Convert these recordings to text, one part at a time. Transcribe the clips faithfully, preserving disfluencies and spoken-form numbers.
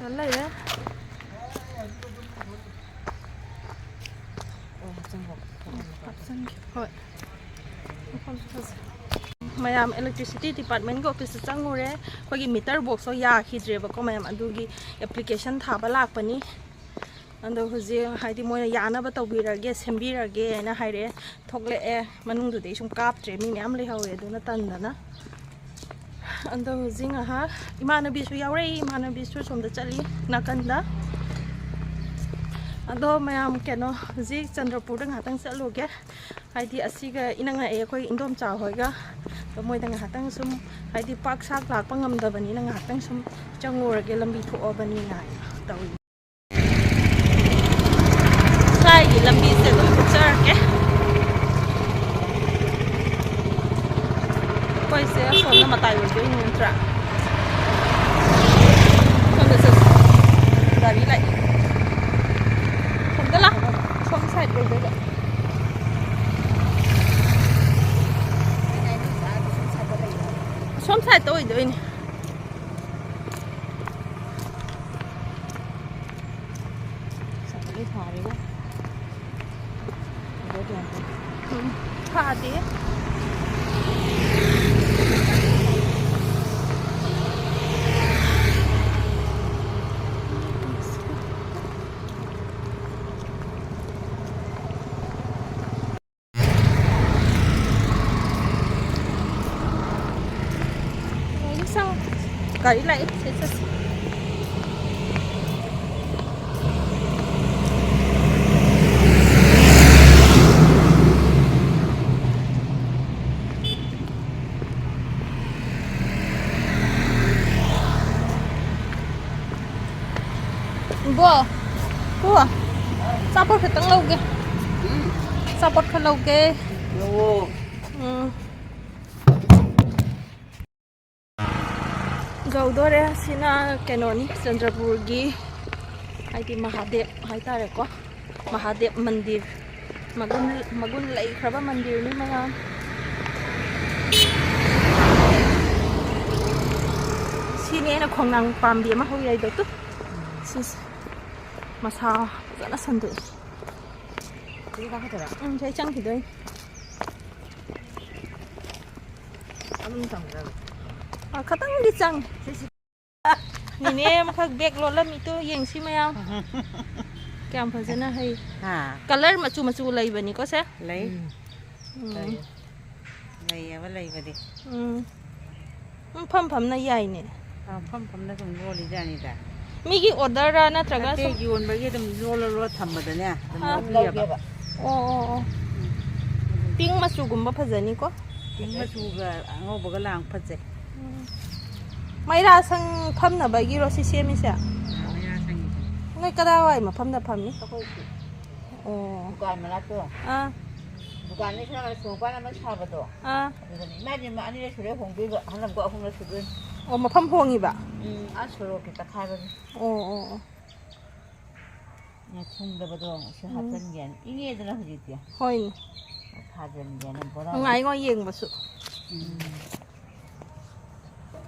ꯂꯩꯔꯦ꯫ ꯑꯣ, ꯍꯥꯞꯆꯟꯈꯣ꯫ ꯍꯥꯞꯆꯟꯒꯦ꯫ ꯍꯣꯏ꯫ ꯃꯐꯝꯁꯨ ꯐꯖꯩ꯫ ꯃꯌꯥꯝ electricity department ꯀꯤ office ꯇ ꯆꯪꯉꯨꯔꯦ꯫ ꯑꯩꯈꯣꯏꯒꯤ meter box ꯇꯣ ꯌꯥꯈꯤꯗ꯭ꯔꯦꯕꯀꯣ ꯃꯌꯥꯝ, ꯑꯗꯨꯒꯤ application ꯊꯥꯕ ꯂꯥꯛꯄꯅꯤ꯫ ꯑꯗꯣ ꯍꯧꯖꯤꯛ ꯍꯥꯏꯗꯤ ꯃꯣꯏꯅ ꯌꯥꯅꯕ ꯇꯧꯕꯤꯔꯒꯦ, ꯁꯦꯝꯕꯤꯔꯒꯦ ꯍꯥꯏꯅ ꯍꯥꯏꯔꯛꯑꯦ꯫ ꯊꯣꯛꯂꯛꯑꯦ꯫ ꯃꯅꯨꯡꯗꯨꯗꯤ ꯁꯨꯝ ꯀꯥꯞꯇ꯭ꯔꯦ, ꯃꯤ ꯃꯌꯥꯝ ꯂꯩꯍꯧꯋꯦ ꯑꯗꯨꯅ ꯇꯟꯗꯅ꯫ ꯑꯗꯣ ꯍꯧꯖꯤꯛ ꯉꯥꯏꯍꯥꯛ ꯏꯃꯥꯟꯅꯕꯤꯁꯨ ꯌꯥꯎꯔꯛꯏ, ꯏꯃꯥꯟꯅꯕꯤꯁꯨ ꯁꯣꯝꯗ ꯆꯠꯂꯤ ꯅꯥꯀꯟꯗ꯫ ꯑꯗꯣ ꯃꯌꯥꯝ ꯀꯩꯅꯣ ꯍꯧꯖꯤꯛ ꯆꯟꯗ꯭ꯔꯄꯨꯔꯗ ꯉꯥꯏꯍꯥꯛꯇꯪ ꯆꯠꯂꯨꯒꯦ, ꯍꯥꯏꯗꯤ ꯑꯁꯤꯒ ꯏꯅꯛ ꯅꯛꯑꯦ ꯑꯩꯈꯣꯏ ꯏꯟꯗꯣꯝꯆꯥ ꯍꯣꯏꯒ꯫ ꯑꯗꯣ ꯃꯣꯏꯗ ꯉꯥꯏꯍꯥꯛꯇꯪ ꯁꯨꯝ ꯍꯥꯏꯗꯤ ꯄꯥꯛ ꯁꯥꯛ ꯂꯥꯛꯄ ꯉꯝꯗꯕꯅꯤꯅ ꯉꯥꯏꯍꯥꯛꯇꯪ ꯁꯨꯝ ꯆꯪꯉꯨꯔꯒꯦ, ꯂꯝꯕꯤ ꯊꯣꯛꯑꯕꯅꯤꯅ ꯍꯥꯏꯅ ꯇꯧꯔꯤ꯫ ꯁ꯭ꯋꯥꯏꯒꯤ ꯂꯝꯕꯤꯁꯦ ꯑꯗꯨꯝ ꯊꯣꯛꯆꯔꯛꯀꯦ꯫ ꯑꯩꯈꯣꯏꯁꯦ ꯑꯁꯣꯝꯅ ꯃꯇꯥꯏ ꯑꯣꯏꯗꯣꯏꯅꯤ ꯅꯠꯇ꯭ꯔꯥ? ꯁꯣꯝꯗ ꯆꯠꯁꯤ꯫ ꯒꯥꯔꯤ ꯂꯥꯛꯏ꯫ ꯁꯣꯝꯗ ꯂꯥꯛ꯫ ꯁꯣꯝ side ꯑꯣꯏꯗꯣꯏꯕ꯫ ꯁꯣꯝ side ꯇ ꯑꯣꯏꯗꯣꯏꯅꯤ꯫ ꯁꯥꯒꯠꯂꯦ ꯁꯥꯔꯦꯕꯣ꯫ ꯎꯝ, ꯐꯥꯗꯦ꯫ ꯒꯥꯔꯤ ꯂꯥꯛꯑꯦ, ꯁꯦ ꯆꯠꯁꯤ꯫ ꯏꯕꯣ, ꯀꯣ, ꯑꯆꯥꯄꯣꯠ ꯈꯤꯇꯪ ꯂꯧꯒꯦ꯫ ꯑꯆꯥꯄꯣꯠ ꯈꯔ ꯂꯧꯒꯦ꯫ ꯂꯧꯑꯣ꯫ ꯎꯝ꯫ ꯌꯧꯗꯣꯔꯦ꯫ ꯁꯤꯅ ꯀꯩꯅꯣꯅꯤ, ꯆꯟꯗ꯭ꯔꯄꯨꯔꯒꯤ ꯍꯥꯏꯗꯤ ꯃꯍꯥꯗꯦꯕ ꯍꯥꯏꯇꯥꯔꯦꯀꯣ꯫ ꯃꯍꯥꯗꯦꯕ ꯃꯟꯗꯤꯔ꯫ ꯃꯒꯨꯟ, ꯃꯒꯨꯟ ꯂꯩꯈ꯭ꯔꯕ ꯃꯟꯗꯤꯔꯅꯤ ꯃꯌꯥꯝ꯫ ꯁꯤꯅꯤ ꯑꯩꯅ ꯈꯣꯡꯅꯥꯡ ꯄꯥꯝꯕꯤ ꯑꯃ ꯍꯧꯔꯤ ꯍꯥꯏꯗꯣ꯫ ꯇꯨ꯫ ꯃꯁꯥ ꯐꯖꯅ ꯁꯟꯗꯣꯛꯑꯦ꯫ ꯁꯤꯗꯤ ꯀꯥꯈꯠꯇꯣꯏꯔꯥ? ꯎꯝ, ꯁꯤ ꯆꯪꯈꯤꯗꯣꯏꯅꯤ꯫ ꯑꯗꯨꯝ ꯆꯪꯈ꯭ꯔꯕ? ꯑ, ꯈꯇꯪꯗꯤ ꯆꯪꯉꯦ꯫ ꯁꯤ, ꯁꯤ꯫ ꯅꯤꯅꯦ ꯑꯃꯈꯛ ꯕꯦꯛ ꯂꯣꯜꯂꯝꯃꯤꯗꯣ ꯌꯦꯡꯁꯤ ꯃꯌꯥꯝ꯫ ꯀꯌꯥꯝ ꯐꯖꯅ ꯍꯩ꯫ ꯍꯥ꯫ ꯀꯂꯔ ꯃꯆꯨ ꯃꯆꯨ ꯂꯩꯕꯅꯤꯀꯣ ꯁꯦ? ꯂꯩ꯫ ꯎꯝ꯫ ꯎꯝ꯫ ꯂꯩ꯫ ꯂꯩꯌꯦꯕ ꯂꯩꯕꯗꯤ꯫ ꯎꯝ꯫ ꯎꯝ, ꯐꯝ ꯐꯝꯅ ꯌꯥꯏꯅꯦ꯫ ꯑꯥ, ꯐꯝ ꯐꯝꯅ ꯁꯨꯝ ꯂꯣꯜꯂꯤꯖꯥꯠꯅꯤꯗ꯫ ꯃꯤꯒꯤ ꯑꯣꯔꯗꯔꯔꯥ ꯅꯠꯇ꯭ꯔꯒ ꯅꯠꯇꯦ, ꯁꯨꯝ? ꯌꯣꯟꯕꯒꯤ ꯑꯗꯨꯝ ꯂꯣꯜꯂ ꯂꯣꯜꯂ ꯊꯝꯕꯗꯅꯦ, ꯑꯗꯨꯝ ꯑꯥ꯫ ꯂꯧꯕꯤꯑꯕ꯫ ꯑꯣ, ꯑꯣ, ꯑꯣ꯫ ꯄꯤꯡ ꯃꯆꯨꯒꯨꯝꯕ ꯐꯖꯅꯤꯀꯣ? ꯄꯤꯡ ꯃꯆꯨꯒ ꯑꯉꯧꯕꯒ ꯂꯥꯡ ꯐꯖꯩ꯫ ꯎꯝ꯫ ꯃꯩꯔꯥ ꯁꯪ ꯐꯝꯅꯕꯒꯤꯔꯣ ꯁꯤ ꯁꯦꯝꯃꯤꯁꯦ? ꯑꯥ, ꯃꯩꯔꯥ ꯁꯪꯒꯤꯁꯦ꯫ ꯅꯣꯏ ꯀꯗꯥꯏꯋꯥꯏ ꯃꯐꯝꯗ ꯐꯝꯃꯤ? ꯑꯩꯈꯣꯏ ꯑꯣ꯫ ꯗꯨꯀꯥꯟ ꯃꯅꯥꯛꯇꯣ꯫ ꯑꯥ꯫ ꯗꯨꯀꯥꯟꯗꯩ ꯈꯔ ꯈꯔ ꯁꯣꯔꯣꯛꯄꯥꯟ ꯑꯃ ꯁꯥꯕꯗꯣ꯫ ꯑꯥ꯫ ꯑꯗꯨꯗꯅꯦ꯫ ꯏꯃꯥ ꯏꯕꯦꯝꯃ, ꯑꯅꯤꯔꯛ ꯁꯨꯔꯦ ꯍꯣꯡꯗꯣꯏꯕ, ꯑꯍꯜ ꯑꯃꯒ ꯑꯍꯨꯝꯂꯛ ꯁꯨꯗꯣꯏꯅꯦ꯫ ꯑꯣ, ꯃꯐꯝ ꯍꯣꯡꯉꯤꯕ? ꯎꯝ, ꯑꯥ ꯁꯣꯔꯣꯛꯀꯤ ꯇꯛꯈꯥꯏꯕꯒꯤ꯫ ꯑꯣ, ꯑꯣ, ꯑꯣ꯫ ꯊꯨꯡꯗꯕꯗꯣ ꯁꯤ ꯎꯝ꯫ ꯍꯥꯞꯆꯤꯟꯒꯦꯅ꯫ ꯏꯪꯉꯦꯗꯅ ꯍꯧꯖꯤꯛꯇꯤ꯫ ꯍꯣꯏꯅꯦ꯫ ꯊꯥꯖꯤꯟꯒꯦꯅ ꯕꯣꯔꯥ꯫ ꯅꯨꯡꯉꯥꯏꯉꯣ ꯌꯦꯡꯕꯁꯨ꯫ ꯎꯝ꯫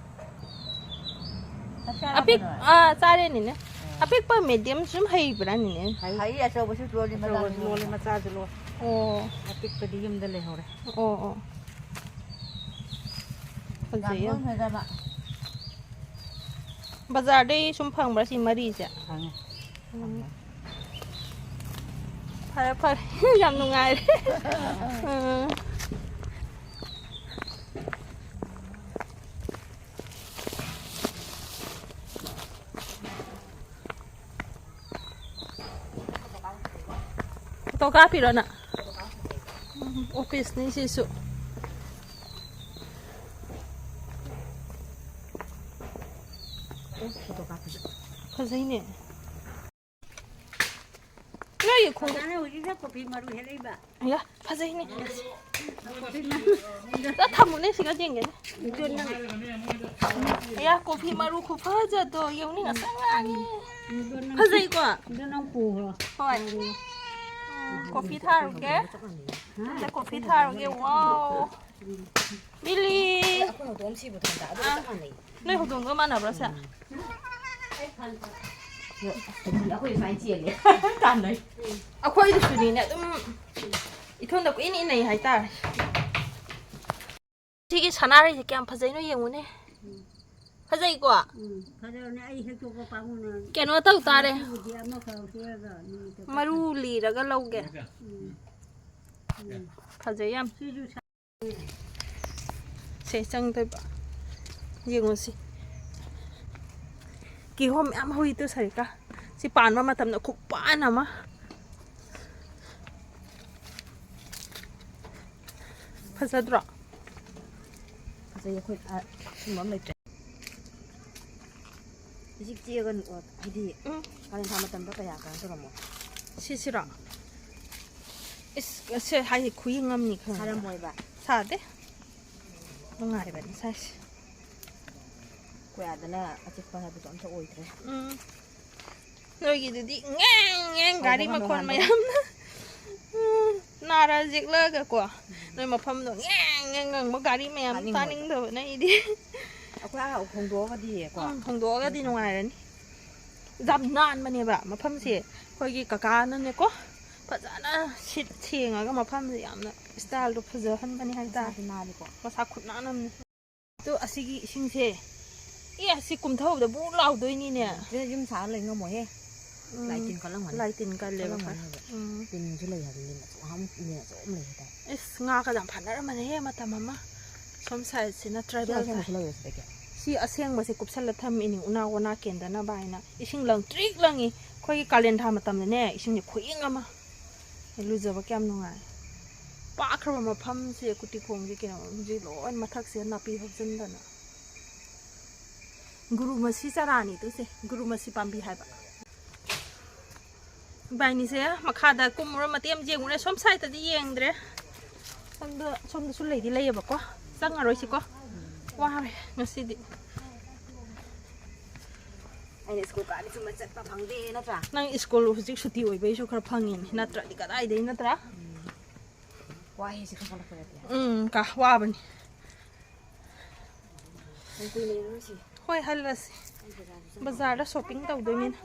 ꯆꯥꯛ ꯆꯥꯔꯕꯣ ꯑꯄꯤꯛ-, ꯅꯣꯏ? ꯑꯥ, ꯆꯥꯔꯦ, ꯅꯤꯅꯦ꯫ ꯑꯣ꯫ ꯑꯄꯤꯛꯄ medium ꯁꯨꯝ ꯍꯩꯕ꯭ꯔꯥ, ꯅꯤꯅꯦ? ꯍꯩ꯫ ꯍꯩ, ꯑꯆꯧꯕꯁꯨ ꯂꯣꯜꯂꯤ, ꯑꯆꯧꯕꯁꯨ ꯃꯆꯥꯁꯨ ꯂꯣꯜꯂꯤ, ꯂꯣꯜꯂꯤ꯫ ꯃꯆꯥꯁꯨ ꯂꯣꯜꯂꯤ꯫ ꯑꯣ꯫ ꯑꯄꯤꯛꯄꯗꯤ ꯌꯨꯝꯗ ꯂꯩꯍꯧꯔꯦ꯫ ꯑꯣ, ꯑꯣ꯫ ꯐꯖꯩꯌꯦ꯫ ꯌꯥꯝ ꯐꯖꯕ꯫ ꯕꯖꯥꯔꯗꯩ ꯁꯨꯝ ꯐꯪꯕ꯭ꯔꯥ ꯁꯤ ꯃꯔꯤꯁꯦ? ꯐꯪꯉꯦ꯫ ꯎꯝ꯫ ꯐꯔꯦ, ꯐꯔꯦ꯫ ꯌꯥꯝ ꯅꯨꯡꯉꯥꯏꯔꯦ꯫ ꯎꯝ꯫ ꯐꯣꯇꯣ ꯀꯥꯞꯄꯤꯔꯣ ꯅꯪ? ꯎꯝ, ꯑꯣꯐꯤꯁꯅꯤ ꯁꯤꯁꯨ꯫ ꯐꯖꯩꯅꯦ꯫ ꯅꯣꯏꯒꯤ ꯈꯣꯡ-, ꯀꯀꯥꯅ ꯍꯧꯖꯤꯛꯇ ꯀꯣꯐꯤ ꯃꯔꯨ ꯍꯦꯛꯂꯛꯏꯕ꯫ ꯑꯌꯥ, ꯐꯖꯩꯅꯦ꯫ ꯀꯣꯐꯤ ꯃꯔꯨ꯫ ꯆꯠ ꯊꯝꯃꯨꯅꯦ, ꯁꯤꯒ ꯌꯦꯡꯒꯦꯅꯦ꯫ ꯑꯗꯨ ꯅꯪ ꯑꯌꯥ, ꯀꯣꯐꯤ ꯃꯔꯨ ꯈꯨꯐꯖꯗꯣ ꯌꯦꯡꯅꯤꯡ ꯉꯁꯪ ꯉꯥꯡꯉꯤ꯫ ꯑꯗꯨ ꯅꯪ ꯐꯖꯩꯀꯣ? ꯑꯗꯨ ꯅꯪ ꯄꯨꯈ꯭ꯔꯣ꯫ ꯍꯣꯏ꯫ ꯎꯝ, ꯀꯣꯐꯤ ꯊꯥꯔꯨꯒꯦ꯫ ꯍꯥ? ꯑꯗ ꯀꯣꯐꯤ ꯊꯥꯔꯨꯒꯦ꯫ ꯋꯥꯎ꯫ ꯕꯤꯂꯤ꯫ ꯑꯩꯈꯣꯏ ꯍꯧꯗꯣꯡ ꯑꯃ ꯁꯤꯕꯗꯣ ꯈꯪꯕ꯭ꯔꯥ? ꯑꯗꯨꯒ ꯑꯥ꯫ ꯆꯞ ꯃꯥꯟꯅꯩ꯫ ꯅꯣꯏ ꯍꯧꯗꯣꯡꯒ ꯃꯥꯟꯅꯕ꯭ꯔꯣ ꯁꯦ? ꯎꯝ꯫ ꯑꯩꯈꯣꯏ ꯁ꯭ꯋꯥꯏ ꯆꯦꯜꯂꯦ꯫ ꯇꯥꯟꯅꯩ꯫ ꯑꯩꯈꯣꯏꯗꯨꯁꯨꯅꯤꯅꯦ ꯑꯗꯨꯝ ꯏꯊꯣꯟꯗ ꯀꯨꯏꯅ ꯏꯟꯅꯩ ꯍꯥꯏꯇꯥꯔꯦ꯫ ꯁꯤꯒꯤ ꯁꯅꯥꯔꯩꯁꯦ ꯀꯌꯥꯝ ꯐꯖꯩꯅꯣ ꯌꯦꯡꯉꯨꯅꯦ꯫ ꯐꯖꯩꯀꯣ? ꯎꯝ, ꯐꯖꯕꯅꯦ꯫ ꯑꯩ ꯍꯦꯛꯇꯣꯛꯄ ꯄꯥꯝꯃꯨꯅꯦ꯫ ꯀꯩꯅꯣ ꯇꯧ ꯇꯥꯔꯦ꯫ ꯉꯁꯤꯕꯨꯗꯤ ꯑꯃꯈꯛ ꯍꯦꯛꯑꯒ ꯅꯨꯃꯤꯠꯇꯣ ꯃꯔꯨ ꯂꯤꯔꯒ ꯂꯧꯒꯦ꯫ ꯎꯝ꯫ ꯎꯝ꯫ ꯐꯖꯩ ꯌꯥꯝ꯫ ꯁꯤꯁꯨ ꯁꯥ- ꯁꯦ ꯆꯪꯗꯣꯏꯕ꯫ ꯌꯦꯡꯉꯨꯁꯤ꯫ ꯀꯤꯍꯣꯝ ꯃꯌꯥꯝ ꯍꯧꯋꯤꯗꯣ ꯁꯔꯤꯀꯥ꯫ ꯁꯤ ꯄꯥꯟꯕ ꯃꯇꯝꯗ ꯈꯨꯄꯥꯟ ꯑꯃ꯫ ꯐꯖꯗ꯭ꯔꯣ? ꯐꯖꯩ꯫ ꯑꯩꯈꯣꯏ, ꯑ, ꯁꯨꯝꯕ ꯑꯃ ꯂꯩꯇ꯭ꯔꯦ꯫ ꯍꯧꯖꯤꯛ ꯆꯦꯛꯑꯒ, ꯑ, ꯍꯥꯏꯗꯤ, ꯎꯝ꯫ ꯀꯥꯂꯦꯟ ꯊꯥ ꯃꯇꯝꯗ ꯀꯌꯥ ꯀꯩꯅꯣ ꯇꯧꯔꯝꯃꯣꯏ꯫ ꯁꯤꯁꯤꯔꯣ? ꯏꯁ, ꯑꯁꯦ ꯍꯥꯏꯗꯤ ꯈꯨꯌꯦꯡ ꯑꯃꯅꯤ ꯈꯪꯉꯕ? ꯁꯥꯔꯝꯃꯣꯏꯕ꯫ ꯁꯥꯗꯦ꯫ ꯅꯨꯡꯉꯥꯏꯕꯅꯤ ꯁꯥꯏꯁꯦ꯫ ꯑꯩꯈꯣꯏ ꯑꯥꯗꯅ ꯑꯆꯤꯛꯄ ꯍꯥꯏꯕꯗꯣ ꯑꯝꯇ ꯑꯣꯏꯗ꯭ꯔꯦ꯫ ꯎꯝ꯫ ꯅꯣꯏꯒꯤꯗꯨꯗꯤ ꯉꯦꯡ ꯉꯦꯡ ꯒꯥꯔꯤ ꯍꯧꯕꯒ ꯃꯈꯣꯟ ꯅꯣꯡꯉꯥꯟꯕꯒ꯫ ꯃꯌꯥꯝꯅ꯫ ꯎꯝ, ꯅꯥꯔ ꯌꯦꯛꯂꯛꯑꯒꯀꯣ꯫ ꯅꯣꯏ ꯃꯐꯝꯗꯣ ꯉꯦꯡ ꯉꯦꯡ ꯉꯪꯕ ꯒꯥꯔꯤ ꯃꯌꯥꯝ ꯇꯥꯅꯤꯡꯕꯗꯣ꯫ ꯇꯥꯅꯤꯡꯗꯕꯅ ꯑꯩꯗꯤ꯫ ꯑꯩꯈꯣꯏ ꯑꯥ ꯍꯣꯡꯗꯣꯛꯑꯒꯗꯤ ꯀꯣ꯫ ꯎꯝ, ꯍꯣꯡꯗꯣꯛꯑꯒꯗꯤ ꯅꯨꯡꯉꯥꯏꯔꯅꯤ꯫ ꯌꯥꯝ ꯅꯥꯟꯕꯅꯦꯕ ꯃꯐꯝꯁꯦ꯫ ꯑꯩꯈꯣꯏꯒꯤ ꯀꯀꯥꯅꯅꯦꯀꯣ, ꯐꯖꯅ ꯁꯤꯠ ꯁꯦꯡꯉꯒ ꯃꯐꯝꯁꯦ ꯌꯥꯝꯅ ꯏꯁꯇꯥꯏꯜꯗꯣ ꯐꯖꯍꯟꯕꯅꯦ ꯍꯥꯏꯇꯥꯔꯦ꯫ ꯃꯁꯥꯁꯨ ꯅꯥꯜꯂꯤꯀꯣ꯫ ꯃꯁꯥ ꯈꯨꯠꯅꯥꯟ ꯑꯃꯅꯤ꯫ ꯑꯗꯣ ꯑꯁꯤꯒꯤ ꯏꯁꯤꯡꯁꯦ, ꯑꯦ, ꯑꯁꯤ ꯀꯨꯝꯊꯕꯗ ꯕꯨ ꯂꯥꯎꯗꯣꯏꯅꯤꯅꯦ꯫ ꯁꯤꯗ ꯌꯨꯝ ꯁꯥꯔ ꯂꯩ ꯉꯝꯃꯣꯏꯍꯦ꯫ ꯎꯝ, ꯂꯥꯏ ꯇꯤꯟ ꯀꯜꯂꯝꯒꯅꯤ꯫ ꯂꯥꯏ ꯇꯤꯟ ꯀꯜꯂꯦꯕ ꯈꯔ꯫ ꯀꯜꯂꯝꯒꯅꯤ ꯍꯥꯏꯕ꯫ ꯎꯝ꯫ ꯇꯤꯟꯁꯨ ꯂꯩ ꯍꯥꯏꯕꯅꯤ, ꯃꯆꯨ ꯑꯍꯥꯟꯕ ꯇꯤꯟ ꯑꯆꯧꯕ ꯑꯃ ꯂꯩ ꯍꯥꯏꯇꯥꯔꯦ꯫ ꯏꯁ, ꯉꯥꯒ ꯌꯥꯝ ꯐꯥꯅꯔꯝꯕꯅꯦꯍꯦ ꯃꯇꯝ ꯑꯃ꯫ ꯁꯣꯝ ꯁꯥꯏꯠꯁꯤꯅ ꯁꯤ ꯇ꯭ꯔꯥꯏꯕꯦꯜ ꯑꯁꯦꯡꯕꯁꯨ ꯂꯩꯔꯦ ꯁꯤꯗꯒꯤ꯫ ꯁꯤ ꯑꯁꯦꯡꯕꯁꯦ ꯀꯨꯞꯁꯜꯂ ꯊꯝꯃꯤꯅꯤ, ꯎꯅꯥ ꯋꯥꯅꯥ ꯀꯦꯟꯗꯅꯕ ꯍꯥꯏꯅ꯫ ꯏꯁꯤꯡ ꯂꯪ ꯇ꯭ꯔꯤꯛ ꯂꯪꯉꯤ꯫ ꯑꯩꯈꯣꯏꯒꯤ ꯀꯥꯂꯦꯟ ꯊꯥ ꯃꯇꯝꯗꯅꯦ, ꯏꯁꯤꯡꯁꯦ ꯈꯨꯌꯦꯡ ꯑꯃ꯫ ꯂꯨꯖꯕ ꯀꯌꯥꯝ ꯅꯨꯡꯉꯥꯏ꯫ ꯄꯥꯛꯈ꯭ꯔꯕ ꯃꯐꯝꯁꯦ, ꯀꯨꯇꯤ ꯈꯣꯡꯁꯦ ꯀꯩꯅꯣ, ꯍꯧꯖꯤꯛ ꯂꯣꯏ ꯃꯊꯛꯁꯦ ꯅꯥꯄꯤ ꯍꯧꯖꯤꯟꯗꯅ꯫ ꯒꯨꯔꯨ ꯃꯁꯤ ꯆꯔꯥꯅꯤ ꯇꯨꯁꯦ, ꯒꯨꯔꯨ ꯃꯁꯤ ꯄꯥꯝꯕꯤ ꯍꯥꯏꯕ꯫ ꯏꯕꯥꯏꯅꯤꯁꯦ ꯃꯈꯥꯗ ꯀꯨꯝꯃꯨꯔ ꯃꯇꯦꯛ ꯑꯃ ꯌꯦꯡꯉꯨꯔꯦ, ꯁꯣꯝ ꯁꯥꯏꯠꯇꯗꯤ ꯌꯦꯡꯗ꯭ꯔꯦ꯫ ꯁꯣꯝꯗ, ꯁꯣꯝꯗꯁꯨ ꯂꯩꯗꯤ ꯂꯩꯌꯦꯕꯀꯣ, ꯆꯪꯉꯔꯣꯏꯁꯤꯀꯣ, ꯋꯥꯔꯦ ꯉꯁꯤꯗꯤ꯫ ꯑꯩꯅ ꯁ꯭ꯀꯨꯜ ꯀꯥꯔꯗꯤ ꯆꯨꯝꯅ ꯆꯠꯄ ꯐꯪꯗꯦ ꯅꯠꯇ꯭ꯔꯥ? ꯅꯪ ꯁ꯭ꯀꯨꯜ ꯍꯧꯖꯤꯛ ꯁꯨꯇꯤ ꯑꯣꯏꯕꯩꯁꯨ ꯈꯔ ꯐꯪꯉꯤꯅꯤ, ꯅꯠꯇ꯭ꯔꯗꯤ ꯀꯗꯥꯏꯗꯩ ꯅꯠꯇ꯭ꯔꯥ? ꯋꯥꯍꯩꯁꯦ ꯈꯪꯒꯠꯂꯛꯄꯗꯗꯤ꯫ ꯎꯝ, ꯀꯥ ꯋꯥꯕꯅꯤ꯫ ꯌꯥꯝ ꯀꯨꯏꯅ ꯂꯩꯔꯔꯣꯏꯁꯤ꯫ ꯍꯣꯏ, ꯍꯜꯂꯁꯤ꯫ ꯑꯩ ꯕꯖꯥꯔꯁꯨ ꯆꯠ- ꯕꯖꯥꯔꯗ ꯁꯣꯞꯄꯤꯡ ꯇꯧꯗꯣꯏꯅꯤꯅ꯫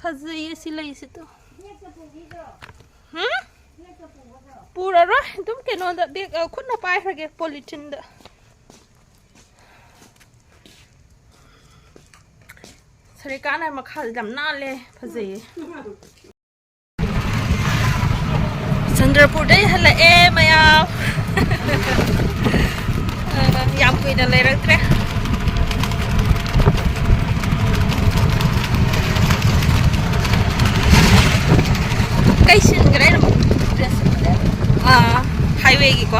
ꯐꯖꯩꯌꯦ ꯁꯤ ꯂꯩꯁꯤꯗꯣ꯫ ꯍꯨꯝ? ꯄꯨꯔꯔꯣꯏ꯫ ꯑꯗꯨꯝ ꯀꯩꯅꯣꯗ ꯕꯦꯛ, ꯑ, ꯈꯨꯠꯅ ꯄꯥꯏꯈ꯭ꯔꯒꯦ ꯄꯣꯂꯤꯊꯤꯟꯗ꯫ ꯁꯔꯤꯀꯥꯅ ꯃꯈꯥꯗ ꯌꯥꯝ ꯅꯥꯜꯂꯦ, ꯐꯖꯩꯌꯦ꯫ ꯆꯟꯗ꯭ꯔꯄꯨꯔꯗꯩ ꯍꯜꯂꯛꯑꯦ ꯃꯌꯥꯝ꯫ ꯑ, ꯌꯥꯝ ꯀꯨꯏꯅ ꯂꯩꯔꯛꯇ꯭ꯔꯦ꯫ ꯀꯩ ꯁꯤꯟꯈ꯭ꯔꯦ? ꯑꯥ, ꯍꯥꯏꯋꯦꯒꯤꯀꯣ꯫